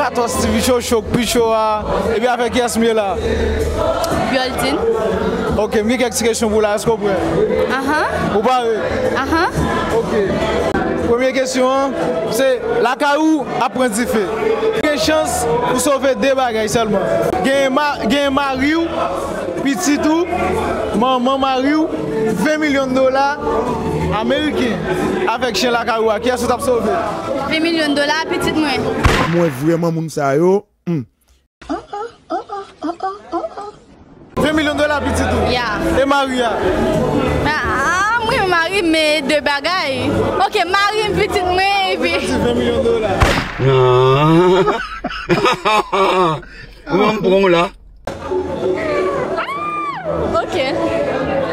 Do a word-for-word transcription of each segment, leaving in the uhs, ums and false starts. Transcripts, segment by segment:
Atò Stevie Show, Show Pi Show a. Epi avèk kiyès m ye la? Yoldine. Ok, m gen kèk ti kesyon pou w la, èske w prè? Ahan. Ou pare? Ahan. Ok. Premye kesyon an, se lakay ou ap pran dife. Gen chans pou sove de bagay sèlman. Gen ma, gen mari w, pitit ou, manman mari w, ven milyon dola ameriken avèk chen lakay ou a. Kiyès ou t ap sove? Ven milyon dola, pitit mwen. Mwen vrèman moun sa yo. Hmm. Ven milyon dola pitit ou? Ya. E mari a? Ah, mwen mari, men de bagay. Ok, mari m, pitit mwen, epi. Ou di ven milyon dola. Ah. Ou menm pran w la. Ok.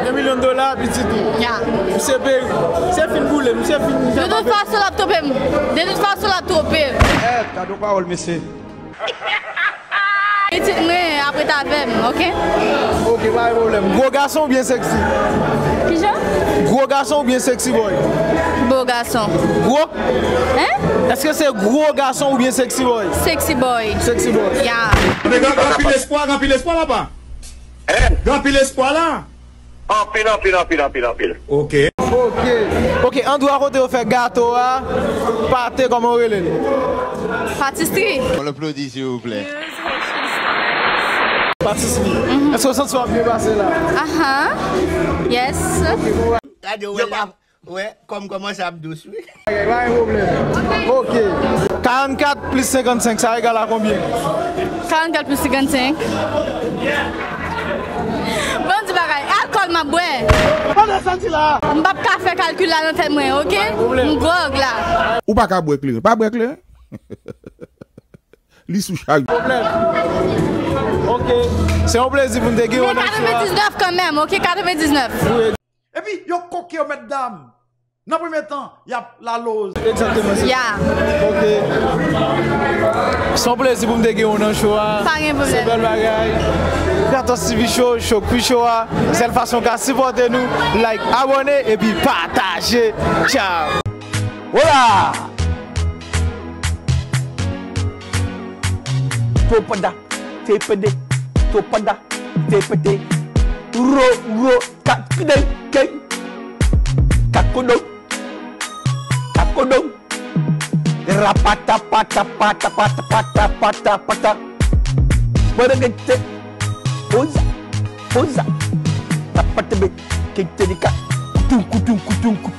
Ven milyon dola pitit ou? Ya. Misye peri. Misye fin boule, misye fin. De tout fason, l ap twonpe m. De tout fason, l ap twonpe m. Eh, gade yon pawòl, mesye. Pitit mwen, apre t avè m, ok? Ok, pa gen pwoblèm. Gwo gason oubyen seksi? Kijan? Gwo gason oubyen seksi boy? Gwo gason. Gwo? Hein? Èske se gwo gason oubyen seksi boy? Seksi boy. Seksi boy. Ya. Men gen anpil espwa, gen anpil espwa, papa. Hein? Gen anpil espwa la. Anpil, anpil, anpil, anpil, anpil. Ok. Ok. Ok, andwa kote yo fè gato a, pate, kòman w rele l? Patisri. On applaudit, s'il vous plaît. Patisri. Èske w santi w ap byen pase la? Ahan. Yes. Gade, w wè la, w wè, kòm kòmanse ap dous, wi. Pa gen pwoblèm. Ok. Karannkat plis senkannsenk, sa egal a konbyen? Karannkat plis senkannsenk. Bon, di bagay, alkòl m ap bwè. Pandan sa m di la. M p ap ka fè kalkil la nan tèt mwen, ok? M gwòg la. Ou pa ka bwè kleren. Pa bwè kleren. Li sou chak. Pwoblèm. Ok. Se yon plezi pou m te gen w nan show a. Men katrevendiznèf kanmenm, ok? Katrevendiznèf. Epi, yo koke yo, mètdam. Nan premye tan, y ap laloz. Egzakteman, se sa. Ya. Ok. Se yon plezi pou m te gen w nan show a. Pa gen pwoblèm. Se bèl bagay. Kratos T V Show, Show Pi Show a. Sèl fason w ka sipòte nou, like, abòne, epi pataje. Tchao. Hola! Topada, tepede, topada, tepede. Ro, ro, kakidei, kei. Kakodo, kakodo. Rapata, pata, pata, pata, pata, pata, pata. Bada gete. Oza, oza. Rapata be, kete dika. Kutum, kutum, kutum, kutum.